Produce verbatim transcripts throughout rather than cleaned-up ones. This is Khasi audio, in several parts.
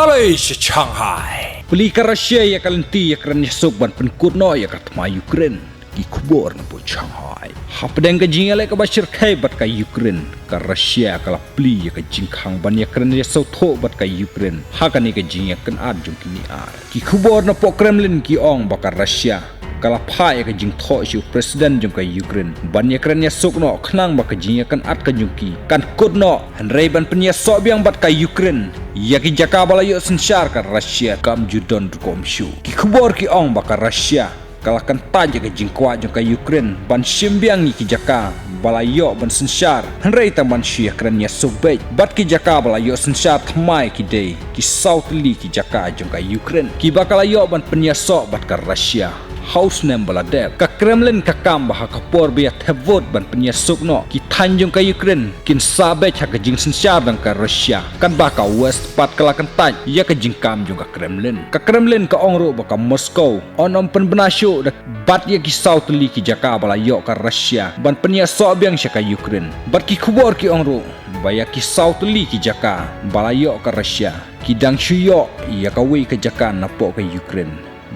Plie sha Shanghai. Plie ka Russia ïa ka lynti ïakren ïasuk ban pynkut noh ïa ka thma Ukraine. Ki khubor na pdeng Shanghai. Hapdeng ka jingïaleh kaba shyrkhei bad ka Ukraine, ka Russia ka la plie ïa ka jingkhang ban ïakren ïasuk bad ka Ukraine ha kane ka jingïakynad jong kine ar. Ki khubor na pdeng Kremlin ki ong ba ka Russia ka la phah ïa ka jingthoh sha u president jong ka Ukraine ban ïakren ïasuk noh khnang ba ka jingïakynad ka jong ki kan kut noh, hynrei ban pynïasoh biang bad ka Ukraine ïa ki jaka ba la ïoh synshar ka Russia kam ju don rukom shuh. Ki khubor ki ong ba ka Russia ka la kyntait ïa ka jingkwah jong ka Ukraine ban shim biang ïa ki jaka ba la ïoh ban synshar, hynrei tang ban shu ïakren ïasuk beit bad ki jaka ba la ïoh synshar thymmai ki dei ki saw tylli ki jaka jong ka Ukraine kiba ka la ïoh ban pynïasoh bad ka Russia ha u snem ba la dep. Ka Kremlin ka kam ba ha ka por ba ïa thep vote ban pynïasoh noh ki thaiñ jong ka Ukraine kin sah beit ha ka jingsynshar dang ka Russia, katba ka West pat ka la kyntait ïa ka jingkam jong ka Kremlin. Ka Kremlin ka ong ruh ba ka Moscow yn ym pynbna shuh da bad ïa ki saw tylli ki jaka ba la ïoh ka Russia ban pynïasoh biang sha ka Ukraine. Bad ki khubor ki ong ruh ba ïa ki saw tylli ki jaka ba la ïoh ka Russia ki dang shu ïoh ïa kawei ka jaka na pdeng ka Ukraine.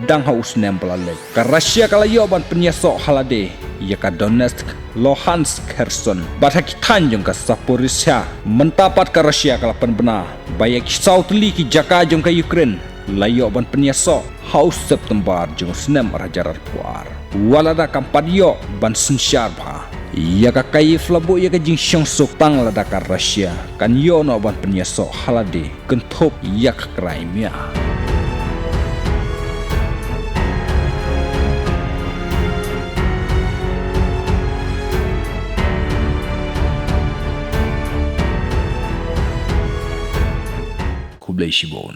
Dang ha u snem ba la leit, ka Russia ka la ïoh ban pynïasoh ha lade ïa ka Donetsk, Luhansk, Kherson bad ha ki thaiñ jong ka Zaporizhia. Mynta pat ka Russia ka la pynbna ba ïa ki saw tylli ki jaka jong ka Ukraine la ïoh ban pynïasoh ha u September jong u snem ar hajar arphew ar. Wat lada kam pat ïoh ban synshar bha, ïa ka Kyiv la buh ïa ka jingshongsuk tang lada ka Russia kan ïoh noh ban pynïasoh ha lade kynthup ïa ka Crimea. Khublei shibun.